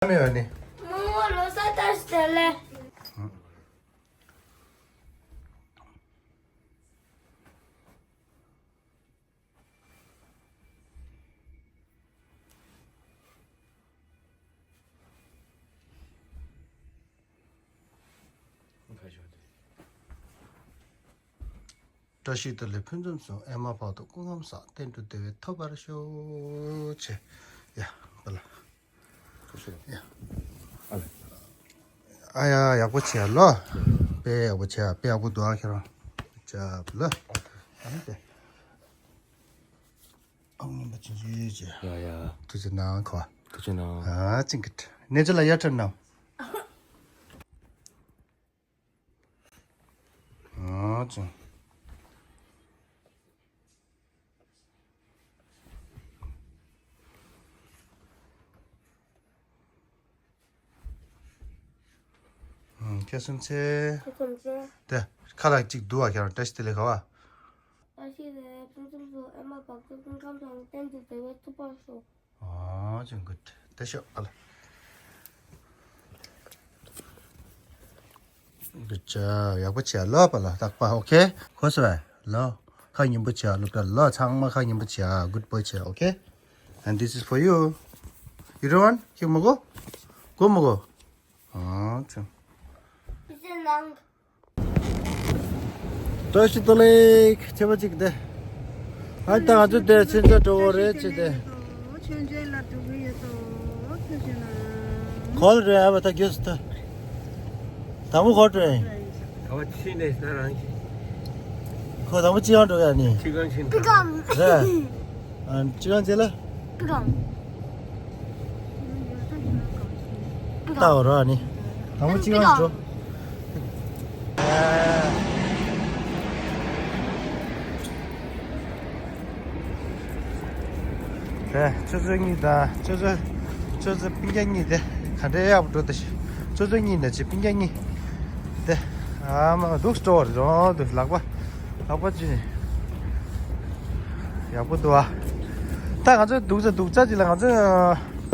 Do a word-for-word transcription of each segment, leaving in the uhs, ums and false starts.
མེད་པ་ནི། མོ་མོ་ལོ་གསར་བཀྲ་ཤིས་བདེ་ལེགས། བཀྲ་ཤིས་བདེ་ལེགས་ཕུན་སུམ་ཚོགས། ཨེ་མ་བར་དུ་སྐུ་ཁམས་བཟང་། བསྟན་འགྲོ་བདེ་བའི་ཐོབ་པར་ཤོག་ཅེས། ཡ། པ་ལ། ཡ། ཨ་ལ། ཨ་ཡ། ཡག་པོ་བྱས་ལོ། དཔེ་ཡག་པོ་བྱས། དཔེ་ཡག་པོ་འདུག་ཨ། ཁྱེད་རང་ཅབ་ལ། ཨ་ནི་དེ། ཨང་རིན་པོ་ཆེ་ཡོད་ཅེས། ཡ་ཡ། ཐུགས་རྗེ་གནང་ཁོ། ཐུགས་རྗེ་གནང་། ཨ་ཅིང་གི་ནེ་ཅོ་ལ་ཡར་ཁྲིད་གནང་། ཨ་ཅིང་། ཁྱེད་གསུམ་ཚེ། ཁྱེད་གསུམ་ཚེ། དེ་ཁ་ལག་གཅིག་བསྡུ་བ། ཁྱེད་རང་བཀྲ་ཤིས་བདེ་ལེགས་ག་བ། བཀྲ་ཤིས་བདེ་ལེགས་ཕུན་སུམ་ཚོགས། ཨེ་མ་བར་དུ་སྐུ་ཁམས་བཟང་། བསྟན་འགྲོ་བདེ་བའི་ཐོབ་པར་ཤོག་ཨོ་ཅིང་གུད། དེ་ཤོག་ཨ་ལ། གུད་ཇོབ། ཡག་པོ་བྱས་ལོ་པ་ལ། རྟག་པ་ཨོ་ཁེ། གོ་སོང་ལོ། ཁ་ཉིན་པོ་བྱས་སློབ་གྲྭ་ལོ། ཚང་མ་ཁ་ཉིན་པོ་བྱས། Good boy བྱས། Okay? And this is for you. You don't want? ཁྱེད་མི་དགོས། དགོས་མི་དགོས། ཨོ་ཅིང་། བཀྲ་ཤིས་བདེ་ལེགས། ཁྱེད་པ་གཅིག་དེ། ཨ་ད་ང་ཚོ་དེ་མཚོན་ཆ་འགྲོ་བོ་རེད་ཅེས་དེ། མཚོན་ཆ་ལ་འགྲོ་གི་ཡོད་དོ། ཐུགས་རྗེ་གནང་། གོལ་རེད་ཨ་བ། ད་རྒྱུས་ད། དང་པོ་གོལ་རེད། ད་བ་ཕྱི་ནས་ད་རང་གི། ཁོ་དང་པོ་ཅི་གང་འགྲོ་ཡ་ནི། ཅི་གང་ཕྱིན་པི་ཀམ། རེད། ཨ་ཅི་གང་བྱེད་ལ། ཀམ། ལྟ་བ་ར་ནི། དང་པོ་ཅི་གང་འགྲོ། རེད། ཆུ་ཚོད་གཉིས་དང་ཆུ་ཚོད། ཆུ་ཚོད་སྤུན་ཀྱག་གཉིས་དེ་ག་འདྲའི་ཡག་པོ་འགྲོ་དེ། ཆུ་ཚོད་གཉིས་ནས་ཅི་སྤུན་ཀྱག་གཉིས་དེ། ཨ་མ་འདུག་སྤྲོ་བ་རེད་རོང་དུ་ལག་པ། ལག་པ་ཅི་ནི། ཡག་པོ་འདུག་ཨ། ད་ང་ཚོ་འདུག་ས་འདུག་ས་ཅི་ལ་ང་ཚོ།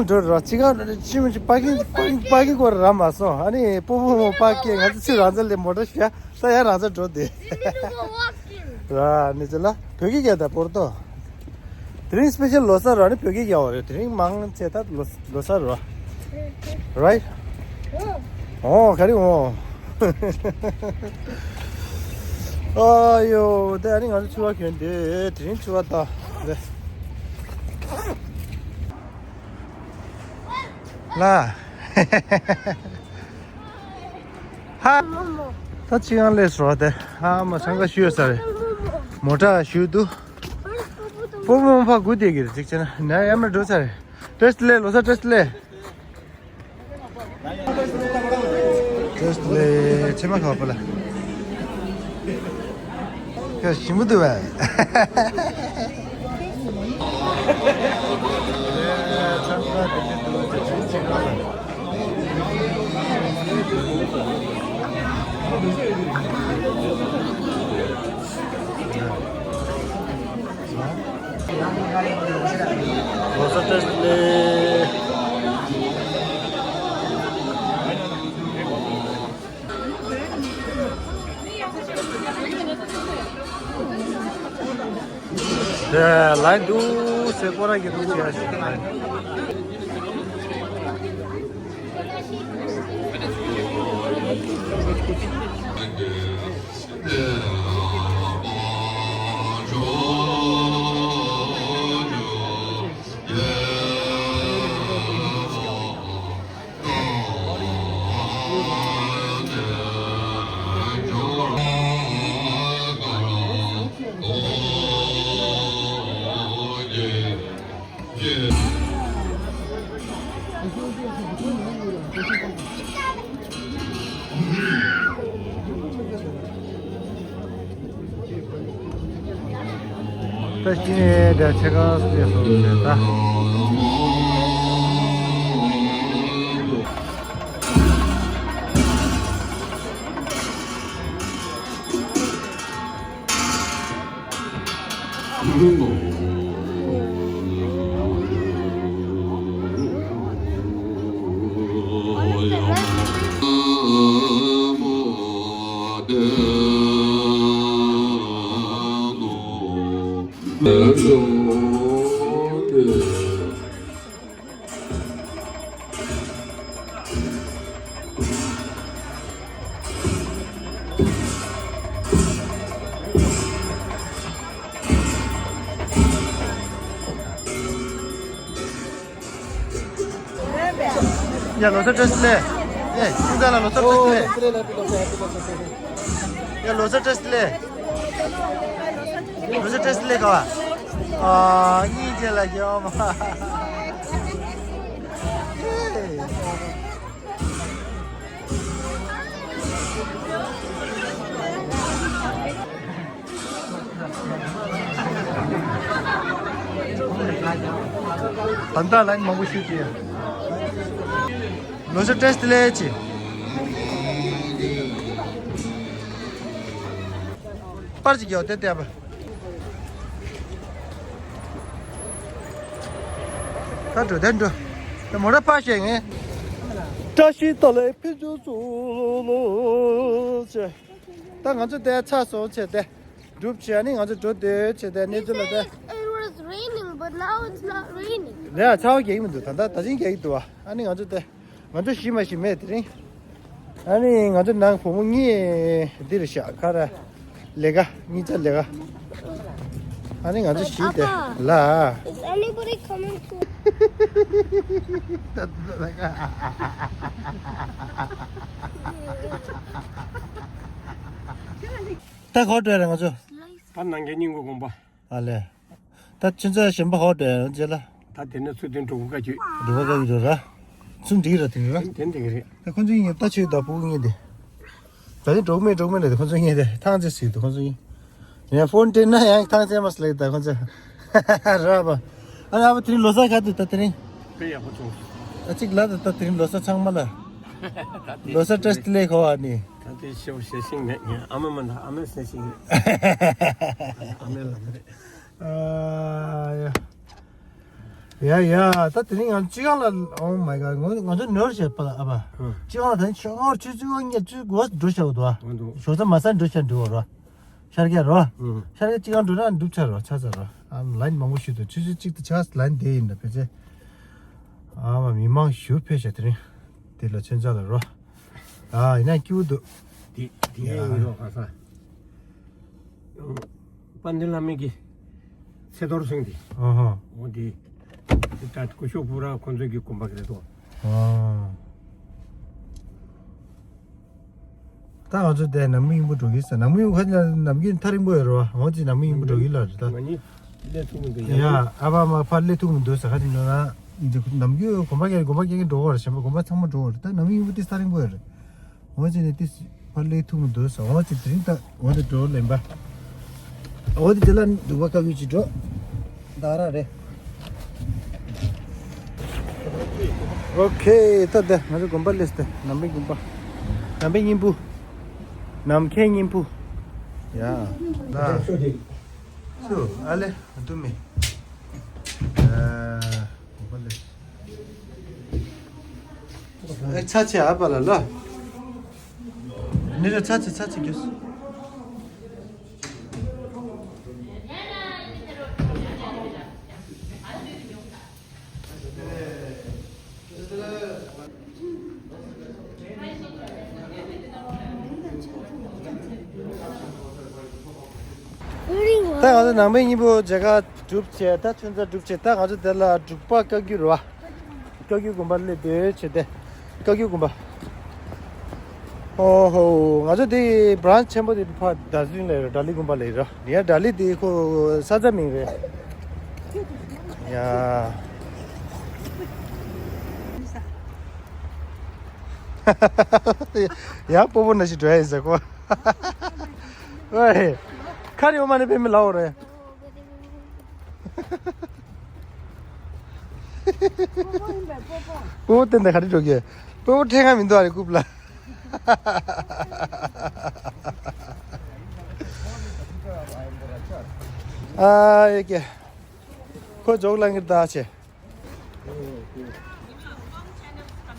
འགྲོ་ར་ཅི་ག་ཅི་མི་ཅི་པ་ཀིང་པ་ཀིང་པ་ཀིང་སྐོར་ར་མ་སོང་ཨ་ནི་སྤོ་བོ་མོ་པ་ཀིང་ང་ཚོ་ཚུར་རང་ཚོ་ལས་མོ་ཊ་བཞག་ད་ཡ་རང་ཚོ་འགྲོ་དེ། ར་ནི་ཅི་ལ་བོད་སྐད་རྒྱག་ད་པོར་ཏོ། དེ་རིང་སྤེ་ཤལ་ལོ་གསར་ར་ནི་བོད་སྐད་རྒྱག་བ་རེད། དེ་རིང་མང་ཆེ་ད་ལོ་ལོ་གསར་ར། Right? ཨོ་ག་རེ་ཨོ། ཨ་ཡོ་དེ་ཨ་ནི་ང་ཚོ་ཕྱུ་པ་གྱོན་དེ་དེ་རིང་ཕྱུ་པ་ད་དེ། ལ། ཧ། ད་ཅི་ཡང་ལས་སོ་དེ། ཧ་མ་སང་ག་ཞུས་ས་རེད། མོ་ཊ་ཞུས་འདུག་སྤོ་བོ་མོ་ཕ་སྒུག་བསྡད་ཀྱི་རེད། ཅིག་བྱས་ན་ནས་ཡར་མར་འགྲོ་ཚར་རེད། བཀྲ་ཤིས་བདེ་ལེགས། ལོ་གསར་བཀྲ་ཤིས་བདེ་ལེགས། བཀྲ་ཤིས་བདེ་ལེགས། ཕྱེ་མ་ཁ་བ་ལ། ཁྱོད་ཞིམ་པོ་འདུག་བས། ལོ་གསར་བཀྲ་ཤིས་བདེ་ལེགས། དེ་ལ་འདུག་སེ་ཀོ་ར་གི་འདུག་ཅེས། ད་ཤི་ནས་ད་ཆེ་ག་སུ་ཡ་སོ་ཟེར་ད། ཡ་ལོ་གསར་བཀྲ་ཤིས་བདེ་ལེགས། ཨེ་ཁྱིམ་ཚང་ལ་ལོ་གསར་བཀྲ་ཤིས་བདེ་ལེགས། ཡ་ལོ་གསར་བཀྲ་ཤིས་བདེ་ལེགས། ལོ་གསར་བཀྲ་ཤིས་བདེ་ལེགས་ག་བ། ཨ་གཉིས་རྗེས་ལ་རྒྱལ་བ་མ། ད་ལྟ་ལན་མང་པོ་ཞུས་ཏེ། ལོ་གསར་བཀྲ་ཤིས་བདེ་ལེགས་ཅེས། པར་ཅིག་རྒྱག་དེ་བལྟས་པ། ད་འགྲོ་ད་འགྲོ། ད་མོ་ར་ཕ་ཤེས་ངས། བཀྲ་ཤིས་བདེ་ལེགས་ཕུན་ཚོགས་སུ་ལོ་ཅེས། ད་ང་ཚོ་དེ་ཚར་སོང་བྱས་ཏེ། སྒྲུབ་བྱས་ནི་ང་ཚོ་འགྲོ་འདོད་བྱས་ཏེ་གནས་ཚུལ་ལ་དེ། It was raining, but now it's not raining. རེད་ཨ། ཚ་བ་རྒྱག་གི་མི་འདུག་ད་ལྟ་ད་ཅིང་རྒྱག་གི་འདུག་བ། ཨ་ནི་ང་ཚོ་དེ། ང་ཚོ་བཞི་མ་ཞིག་མེད་དེ་རིང་། ཨ་ནི་ང་ཚོ་ནང་བུ་མོ་གཉིས་འདིར་བཞག་ག་ར། ལས་ཀ་གཉིས་ཆ་ལས་ཀ་ཨ་ནི་ང་ཚོ་བཞི་དེ་ལ། Is anybody coming to? ད་གོ་བྲོས་རེད་ང་ཚོ། ད་ནང་གི་སྙིང་གི་དགོངས་པ། ཨ་ལས། ད་ཁྱོད་ཚོ་གཞན་པ་ཧོ་དྲན་རྗེས་ལ། ད་དེ་ནས་ཚུར་དེ་འགྲོ་གི་ཀ་ཁྱོད། འགྲོ་གི་ཀ་ཁྱོད་ར། ཚུར་འགྲིག་ར་དེ་ར། དེ་འགྲིག་རེད། ད་ཁོང་ཚོ་གཉིས་ད་ཆོས་ད་ཕྲུ་གུ་གཉིས་དེ། ད་ནི་འགྲོ་གི་མེད་འགྲོ་གི་མེད་ལ་དེ་ཁོང་ཚོ་གཉིས་དེ་ཐང་ཆད་སྲིད་དུ་ཁོང་ཚོ་གཉིས། ངས་ཕོན་སྤྲད་ན་ཡང་ཐང་ཆད་མ་སྲིད་ལ་ད་ཁོང་ཚོ། ར་བ། ཨ་ཨ་བ་དེ་རིང་ལོ་གསར་ག་དུས་ད་དེ་རིང་། དཔེ་ཡག་པོ་བྱུང་། ཨ་གཅིག་ལ་ད་ད་དེ་རིང་ལོ་གསར་ཚང་མ་ལ། ད་དེ་ལོ་གསར་བཀྲ་ཤིས་བདེ་ལེགས་གོ་ཨ་ནི། ད་དེ་ཤོར་ཤེས་ཤིང་མེད་ངས་ཨ་མ་མ་ད་ཨ་མས་སེ་ཤིང་། ཨ་མས་ལ་མ་རེད། ཨ་ཡ། ཡ་ཡ་ད་དེ་རིང་ང་སྤྱི་ཁང་ལ། Oh my god ང་ང་ཚོ་ནོར་བྱས་པ་ལ་ཨ་ཕ། ཨ། སྤྱི་ཁང་ལ་ད་ནི་ཆུ་ངོར་ཆུ་ཚོད་ལྔ་ཉེར་བཅུ་དགུ་འགྲོ་བྱ་བ་འདུག་ཨ། འོ་འདུག་ཞོགས་ས་མ་སང་འགྲོ་བྱ་འགྲོ་བ་རོ། ཤར་རྒྱག་རོ། ཨ། ཤར་རྒྱག་སྤྱི་ཁང་འགྲོ་ན་འགྲུབ་ཆ་རོ་ཆ་ཚ་རོ། ཨ་ལན་མང་པོ་ཞུས་འདུག་ཆུ་ཚོད་གཅིག་ཏུ་ཆ་ལན་དེ་ཡིན་ད་ཕལ་ཆེར། ཨ་མ་མི་མང་ཞུ་ཕེ་ཤ་དེ་རིང་། དེ་ལ་ཚོན་ཚ་ལ་རོ། ཨ་ཡིན་ན་སྐྱིད་པོ་འདུག་དེ་དེ་ཡ་ཡིན་རོགས་ག་ས། དཔལ་ལྡན་བླ་མའི་གི་ཚེ་ཐོར་སོང་དེ། ཨ་ཧ། འོ་དེ། དེ་ད་སྐུ་ཞབས་པུ་ར་ཁོང་ཚོའི་གི་དགོན་པ་གི་རེད་དོ། ཨ། ད་ང་ཚོ་དེ་ནམ་མཁའི་སྙིང་པོ་འགྲོ་གི་ས་ནམ་མཁའི་སྙིང་པོ་ཁ་ཅིག་ནམ་རྒྱུན་ཐག་རིང་པོ་ཡོད་རེད་བ། འོ་ཅི་ནམ་མཁའི་སྙིང་པོ་འགྲོ་གི་ལ་རེད་ད། ང་གཉིས་སླེབས་ཐུབ་མི་འདུག་ཡ་ཡ་ཨ་ཕ་མ་ཕར་སླེབས་ཐུབ་མི་འདུག་ས་ཁ་ཅིག་འགྲོ་ན། འདི་ནམ་རྒྱུན་དགོན་པ་རྒྱག་དགོན་པ་རྒྱག་གི་འགྲོ་གི་རེད། གཞན་པ་དགོན་པ་ཚང་མ་འགྲོ་གི་རེད། ད་ནམ་མཁའི་སྙིང་པོ་དེ་ཐག་རིང་པོ་ཡོད་རེད། འོ་ཅི་ནས་དེ་ཕར་སླེབས་ཐུབ་མི་འདུག་ས། འོ་ཅི་དེ་རིང་ད་འོ་དེ་འགྲོ་ལེན་པ། འོ་དེ་དེ་ལ་འདུག་པ་བཀའ་བཀོད་ཅིག་འགྲོ། ད་ར་རེད། ཨོ་ཁེ་ད་དེ་ང་ཚོ་དགོན་པ་སླེབས་ཏེ་ནམ་མཁའི་དགོན་པ། ནམ་མཁའི་སྙིང་པོ། ནམ་མཁའི་སྙིང་པོ། ཡ། ད། སུ་ཨ་ལེ་འདུག་མེ། ཨ། དགོན་པ་སླེབས། ཨེ་ཚ་ཆེ་ཨ་པ་ལ་ལ། ནི་ར་ཚ་ཆེ་ཚ་ཆེ་རྒྱུས། ད་ང་ཚོ་ནང་པའི་སྙིང་པོ་མཇལ་ཁ་གྲུབ་བྱས། ད་ཚོན་རྩ་གྲུབ་བྱས། ད་ང་ཚོ་དེ་ལ་འབྲུག་པ་བཀའ་བརྒྱུད་རེད་བ། བཀའ་བརྒྱུད་དགོན་པ་སླེབས་བསྡད་བྱས་ཏེ། བཀའ་བརྒྱུད་དགོན་པ། ཨོ་ཧོ། ང་ཚོ་དེ་བྲན་ཆེན་པོ་དེ་ཕར་ད་ཟུན་ལ་ཡོད་རེད། ཌལ་ལི་དགོན་པ་ལ་ཡོད་རེད། ཡ་ཌལ་ལི་དེ་ཁོ་ས་ཆ་མིང་རེད། ཡ། ཡ་སྤོ་བོ་ན་ཞིག་འགྲོ་ཡ་ཡིན་ཟེར་ཁོ། ཨོའི། ཁ་རི་འོ་མ་ནི་པེ་མི་ལའོ་རེད། སྤོ་བོ་བསྟན་ད་ག་རེ་འགྲོ་གི། སྤོ་བོ་ཁྲེལ་ང་མི་འདུག་ཨ་རེ་རྐུབ་ལ། ཨ་ཡེ་ཀེ། ཁོ་ཇོག་ལང་གི་ད་ཆེ།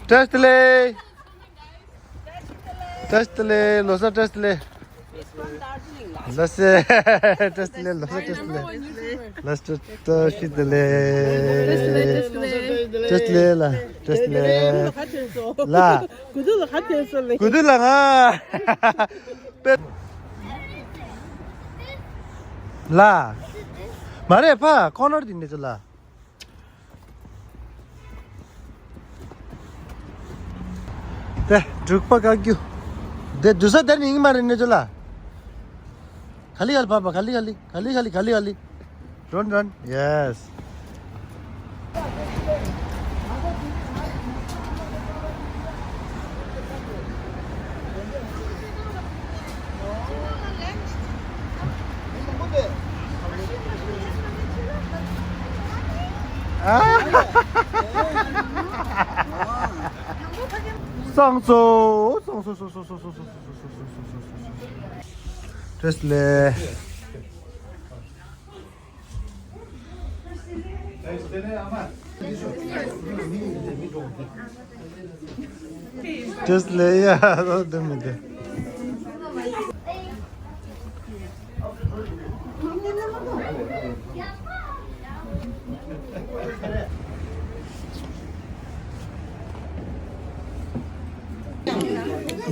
བཀྲ་ཤིས་བདེ་ལེགས། བཀྲ་ཤིས་བདེ་ལེགས། ལོ་གསར་བཀྲ་ཤིས་བདེ་ལེགས། It's from Darjeeling, la. ལགས་སེ། བཀྲ་ཤིས་བདེ་ལེགས། ལགས་སེ། བཀྲ་ཤིས་བདེ་ལེགས། ལགས་སེ། བཀྲ་ཤིས་བདེ་ལེགས། བཀྲ་ཤིས་བདེ་ལེགས་ལགས། བཀྲ་ཤིས་བདེ་ལེགས། ལགས། གུ་དུ་ལ་ཁ་ཐེ་སོ་ལེ། གུ་དུ་ལ་ང་། ལགས། མ་རེད་ཕ་ཁོ་ནར་དེ་ནས་ཚོ་ལགས། དེ་འབྲུག་པ་བཀའ་བརྒྱུད། དེ་འདུག་ས་དེར་ནི་ཡིན་མ་རེད་ནས་ཚོ་ལགས། ག་ལི་ག་ལི་བབ་བ་ག་ལི་ག་ལི་ག་ལི་ག་ལི་ག་ལི་ག་ལི། Run, run. Yes. སོང་ཙོ། སོང་ཙོ། སོང་ཙོ། སོང་ཙོ། སོང་ཙོ། སོང་ཙོ། བཀྲ་ཤིས་བདེ་ལེགས། བཀྲ་ཤིས་བདེ་ལེགས་ཡ། ལོ་དུ་མི་དེ།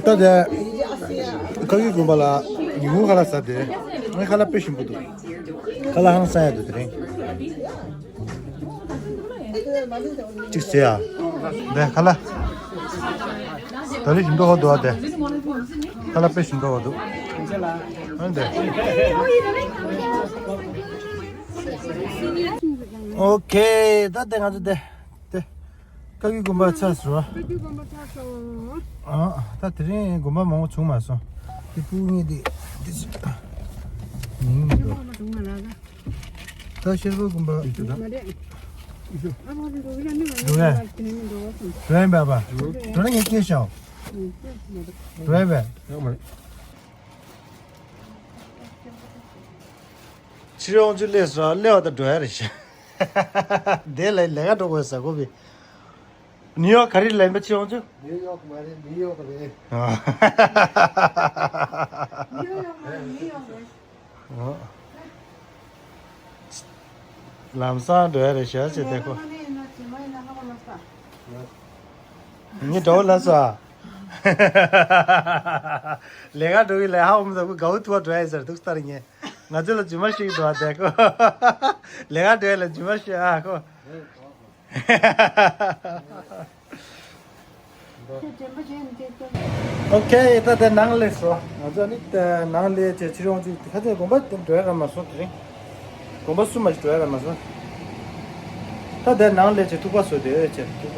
ད་དེ། བཀའ་བརྒྱུད་དགོན་པ་ལ་ཉིན་གུང་ཁ་ལག་ཟ་དེ། ངས་ཁ་ལག་དཔེ་ཞིམ་པོ་འདུག་ཁ་ལག་ཧང་སང་ཡ་འདུག་དེ་རིང་། གཅིག་བཟོས་ཡ། དེ་ཁ་ལག་ད་རེས་ཞིམ་མདོག་ཁ་འདུག་ཨ་དེ། ཁ་ལག་དཔེ་ཞིམ་མདོག་ཁ་འདུག་ཨ་དེ། ཨོ་ཁེ། ད་དེ་ང་ཚོ་དེ། དེ། བཀའ་བརྒྱུད་དགོན་པ་ཚར་སོང་། བཀའ་བརྒྱུད་དགོན་པ་ཚར་སོང་། ཨ། ད་དེ་རིང་དགོན་པ་མང་པོ་བྱུང་མ་སོང་། དེ་སྤུ་གུ་གཉིས་དེ། དེ་ཅི། ཉིན་འདུག་ད་ཤེར་པ་དགོན་པ། འགྲོ་ཡ། འགྲོ་ཡ་ཡིན་པ་པ། འགྲོ་ན་ངས་སྐད་ཤོག་འགྲོ་ཡ་པས། ཕྱི་རོང་ཆུ་སླེབས་སོང་། སླེབས་པ་དང་འགྲོ་ཡ་རེད་ཤག་དེ་ལ་ལས་ཀ་འགྲོ་དགོས་ཟེར་གོ་བི། ནིའུ་ཡོག་ག་རེ་ལེན་པ་ཕྱི་ཡོང་ཆུ། ནིའུ་ཡོག་མ་རེད། ནིའུ་ཡོག་རེད། ནིའུ་ཡོག་མ་རེད། ནིའུ་ཡོག་རེད། ལམ་སང་འགྲོ་ཡ་རེད་ཤག་ཅེས་དེ་ཁོ། ངས་འགྲོ་ལ་ས། ལས་ཀ་འགྲོ་གི་ལས་ཧ་འོང་ད་གུ་དགའ་བོ་ཐུ་བ་འགྲོ་ཡ་ཟེར་འདུག་ལྟར་ངས། ང་ཚོ་ལ་རྫུན་མ་ཞིག་འགྲོ་བ་དེ་ཁོ། ལས་ཀ་འགྲོ་ཡ་ལ་རྫུན་མ་ཞིག་ཨ་ཁོ། ཨོ་ཁེ། ད་དེ་ནང་ལས་སོ། ང་ཚོ་ནི་དེ་ནང་ལས་ཅེ་ཕྱི་རོང་ཅིག་ཁ་ཚན་དགོན་པ་དེ་འགྲོ་ཡ་ག་མ་སོང་དེ་རིང་། དགོན་པ་སུ་མ་ཞིག་འགྲོ་ཡ་ག་མ་སོང་། ད་དེ་ནང་ལས་ཅེ་ཐུག་པ་སོ་དེ་ཅེ་ཐུག་པ།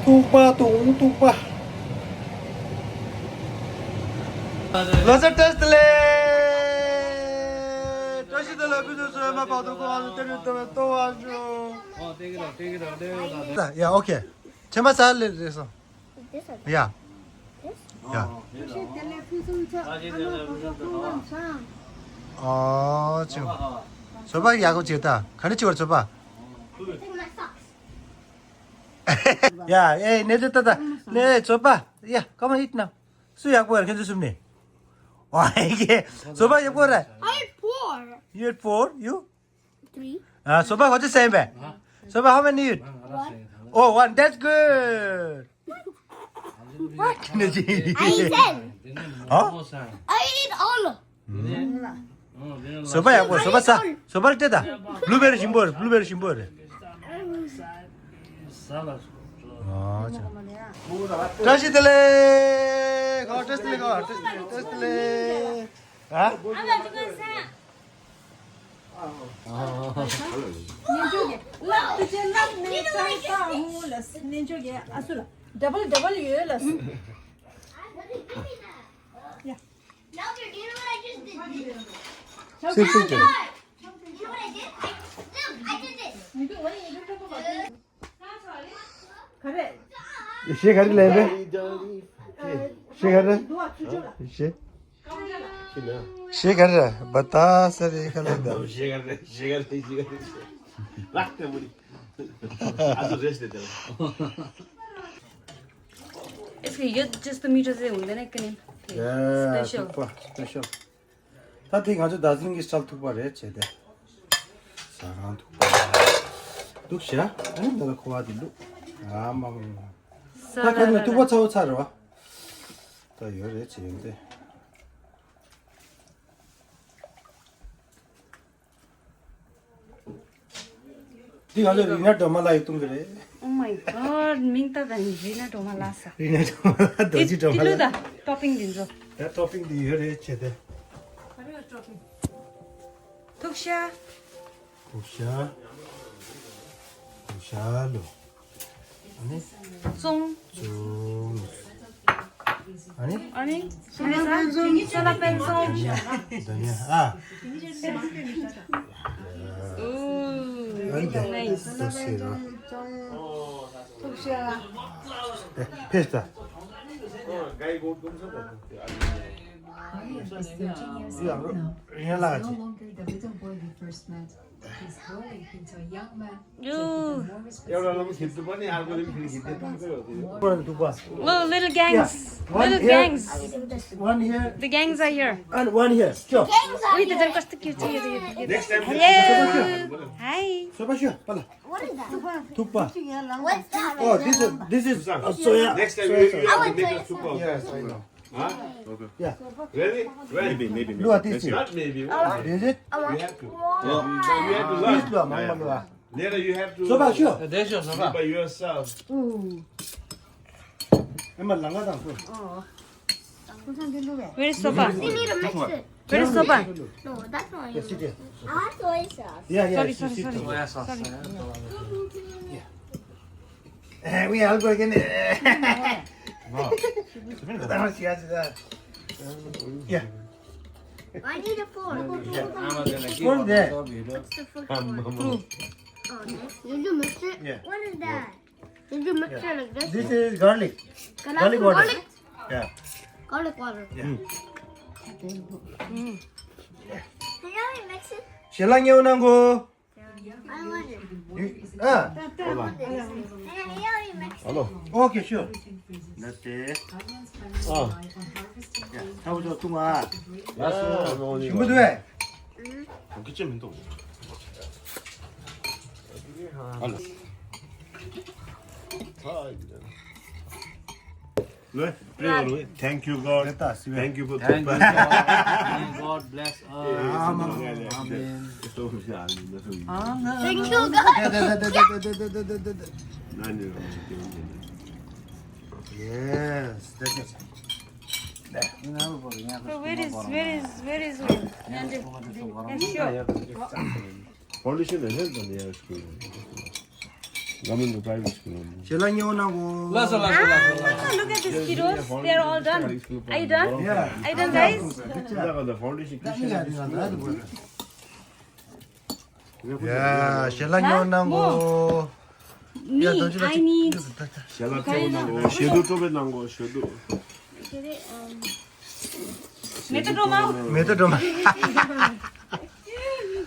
ཐུག་པ་ཐུག་ཐུག་པ། ལོ་སར་བཀྲ་ཤིས་བདེ་ལེགས། བཀྲ་ཤིས་བདེ་ལེགས། ཕུན་ཚོགས་སོ་ཡ་མ་པག་ཏུ་ཀོ་ཨ་ལུ་ཏེ་རུ་ཏེ་རུ་ཏོ་ཨ་ཞུ། ཨོ་ཏེ་གི་ར་ཏེ་གི་ར་ཏེ་གི་ར། ཡ་ཨོ་ཁེ། ཁྱེད་མ་ས་ལེ་རེད་སོང་། This one. ཡ། This? ཡ། བཀྲ་ཤིས་བདེ་ལེགས། ཕུན་སུམ་ཚོགས། ཨ་མ་ལོ་ཀུན་ལ་ཚང་། ཨོ་ཅུ། བཟོད་པ་ཡག་པོ་བྱེད་ད། ག་རེ་བྱེད་པར་བཟོད་པ། Take my socks. ཡ་ཨེ་ནེ་ཙེ་ཏ་ཏ་ནེ་བཟོད་པ། ཡ་come and eat now. སུ་ཡག་པོ་རེད་ཁྱེད་ཚོ་གསུམ་ནས། ཨོ་ཨེ་ཀེ། བཟོད་པ་ཡག་པོ་རེད། I ate four. You ate four? You? Three. ཨ་བཟོད་པ་ག་ཚོད་ཟ་ཡིན་པས། བཟོད་པ་how many you eat? One. Oh, one. That's good. What? I ate ten. ཧ། I ate all. བཟོད་པ་ཡག་པོ། བཟོད་པ་ཟ། བཟོད་པ་ལ་སྤྲད་ད། Blueberry ཞིམ་པོ་རེད། Blueberry ཞིམ་པོ་རེད། ཨ་ཅག་བཀྲ་ཤིས་བདེ་ལེགས། ཁོ་བཀྲ་ཤིས་བདེ་ལེགས། ཁོ་བཀྲ་ཤིས་བདེ་ལེགས། བཀྲ་ཤིས་བདེ་ལེགས། ཨ། ནེ་ཇོ་གི་ལབ་ཏུ་ཅེ་ལབ་ནེ་ཙང་ཏ་ཧུ་ལ་ནེ་ཇོ་གི་ཨ་སུ་ལ་ཌབ་ལ་ཌབ་ལ་ཡོད་ལ། ཡ། Now, do you know what I just did? Sit, sit, sit. You know what I did? I, look, I did this. ག་རེ། ཞེ་ག་རེ་ལེན་པས། ཞེ་ག་རེ། ཞེ། ཞེ་ག་རེ་བ་ད་ས་རེ་ཁ་ལེན་ད། ཞེ་ག་རེ། ཞེ་ག་རེ། ཞེ་ག་རེ། ལག་དེ་མུ་ནི། ཨ་ཚོ་རེས་དེ་དེ། Es que yo just to me just de un de que ཡ། Special. ཐུག་པ་སི་པེ་ཤལ། ད་དེ་ང་ཚོ་རྡ་རྫིང་གི་ཁྲལ་ཐུག་པ་རེད་བྱས་ཏེ། ཟ་ཁང་ཐུག་པ། འདུག་བྱ། ཨ་ནི་འདི་ལ་ཁོ་བ་དེ་བླུགས། ཨ་མ་མ་མ། ད་ཁ་ནས་ཐུག་པ་ཚ་བོ་ཚ་རེད་བ། ད་ཡོད་རེད་བྱས་ཡོད་དེ། འདི་ང་ཚོ་རི་ན་སྒྲོལ་མ་ལགས་ཀྱིས་བཏུང་གི་རེད། Oh my god, མིང་ད་ད་རི་ན་སྒྲོལ་མ་ལགས་ས། རི་ན་སྒྲོལ་མ་ལགས། རྡོ་རྗེ་སྒྲོལ་མ་ལགས། ད་ཊོ་པིང་འདི་ཚོ། ད་ཊོ་པིང་འདི་ཡོད་རེད་བྱས་ཏེ། ཐུག་ཤ། ཐུག་ཤ། ཐུག་ཤ་ལོ། ཙོང་། ཙོང་། ཨ་ནི། ཨ་ནི། སོ་ལ་པན་ཙོང་། སོ་ལ་པན་ཙོང་། དྷ་ནི་ཡ། ཨ། ཨོ། ཨ་ནི། ནའིས། ཐུག་ཤ། ཨེ། ཕེ་སྟ། Harriet is thirteen years old now. He's no longer the little boy we first met. He's growing into a young man. Ooh. Oh, little gangs. Yeah. One little here, gangs. One here. The gangs are here. And one here. Sure. Wait, the gangs are here. Next time. Hello. Hi. What is that? Thukpa. What's that? Oh, this is, this is, uh, soya. Next time soya you, you have to make us thukpa. Yes, I know. Huh? Okay. Yeah. Really? When? Maybe, maybe, maybe. Not maybe. What? Is it? You have to. Yeah. You have to learn. Please do, Mama. Later you have to. Soba, sure. By yourself. Where is soba? Where is soba? No, that's not. Yes, it is. I have soy sauce. Yeah, yeah. Sorry, sorry, sorry. Soya sauce. Sorry. Yeah. Eh, we all go again. No. Yeah. I need a fork. Fork there. What's the fork for? Oh, this? Did you mix it? Yeah. What is that? Did you mix it like this? This is garlic. Garlic water. Yeah. Garlic water. Yeah. Can you mix it? ཞལ་ལག་མཉེས་པོ་གནང་གོ། I want it. You, ah. Can you mix it? Hello. Okay, sure. That's it. Ah. Yeah. ཞིམ་པོ་འདུག་ཨ། ཞིམ་པོ་འདུག་ཨ། Thank you, God. Thank you for the Thank you, God. May God bless us. Amen. Amen. Thank you, God. Yes, that's it. So where is, where is, where is Will? Foundation is held on the air school. Government private school. ཞལ་ལག་མཉེས་པོ་གནང་གོ། ལགས་སོ། ལགས་སོ། ལགས་སོ། ལགས་སོ། Ah, look at these kiddos. They are all done. Are you done? Yeah. Are you done, guys? Good job. Good job. The foundation Christian school. Yeah, ཞལ་ལག་མཉེས་པོ་གནང་གོ། Me, I need. ཞལ་ལག་མཉེས་པོ་གནང་གོ། ཞལ་འདོན་སྤྲོ་པོ་གནང་གོ། ཞལ་འདོན། མེ་ཏོག་སྒྲོལ་མ། མེ་ཏོག་སྒྲོལ་མ།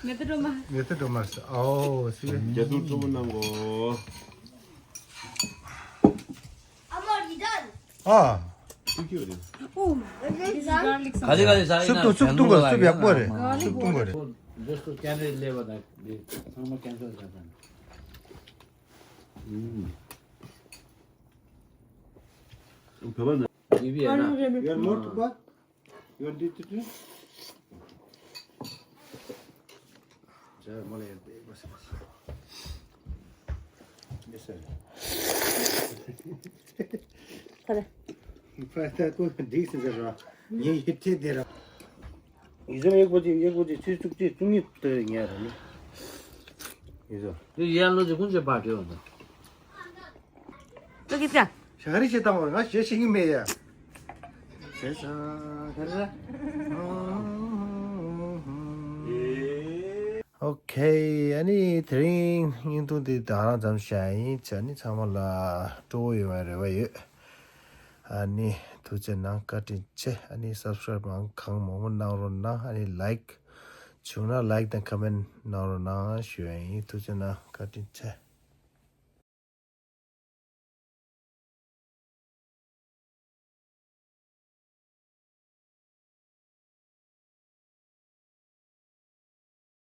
མེ་ཏོག་སྒྲོལ་མ། མེ་ཏོག་སྒྲོལ་མ། ཨོ་སི། རྒྱ་དུག་གཙོ་བོ་གནང་གོ། ཨ། ག་ལེ་ག་ལེ་ཟ་ཡིན་ན། སུབ་བཏུང་། སུབ་བཏུང་དགོས། སུབ་ཡག་པོ་རེད། སུབ་བཏུང་དགོས་རེད། Just to cancel labor that ཚང་མ་cancel བྱ་དང་། ཨུམ། བོད་པ་ན། ཡར་མོ་ཐུག་པ། ཡར་འདི་ཏི་ཏི། ཇ་མོ་ལ་ཡར་འདི་པ་སི་པ་སི། ཡེ་སར། ཧ་ལེ། ཕ་ད་ཀོ་འདི་སི་ཟེར་ར། ངའི་ཡིད་ཆེས་དེ་ར། ཡིད་ཟོམ་ཡག་པོ་ཅིག་ཡག་པོ་ཅིག་ཚེས་བཅུ་གཅིག་བཅུ་གཉིས་དེ་ཉལ་ར་ནི། ཡིད་ཟོམ། དེ་ཡར་ལོ་ཅིག་ཀུན་ཅེ་པར་ཏི་ཡོང་ད། ལོ་ཀི་ཙང་། ཞག་རི་ཞེ་བཏང་བར་ང་ཞེ་ཤེས་ཀྱི་མེད་ཡ། ཞེ་ས་ག་རེ་ར། ཨོ་ཁེ། ཨ་ནི་དེ་རིང་བརྙན་ཐུང་འདི་ད་རང་ཙམ་བཞག་ཡིན། ཨ་ནི་ཚང་མ་ལ་སྤྲོ་བོ་ཡོང་བའི་རེ་བ་ཡོད། ཨ་ནི་ཐུགས་རྗེ་གནང་། བཀའ་དྲིན་ཆེ། ཨ་ནི་སབ་སི་ཀ་རེབ་གང་མང་མང་མང་གནང་རོགས་གནང་། ཨ་ནི་ལའིཀ་བྱུང་ན་ལའིཀ་དང་ཁོ་མེན་གནང་རོགས་གནང་ཞུ་ཡ་ཡིན། ཐུགས་རྗེ་གནང་། བཀའ་དྲིན་ཆེ།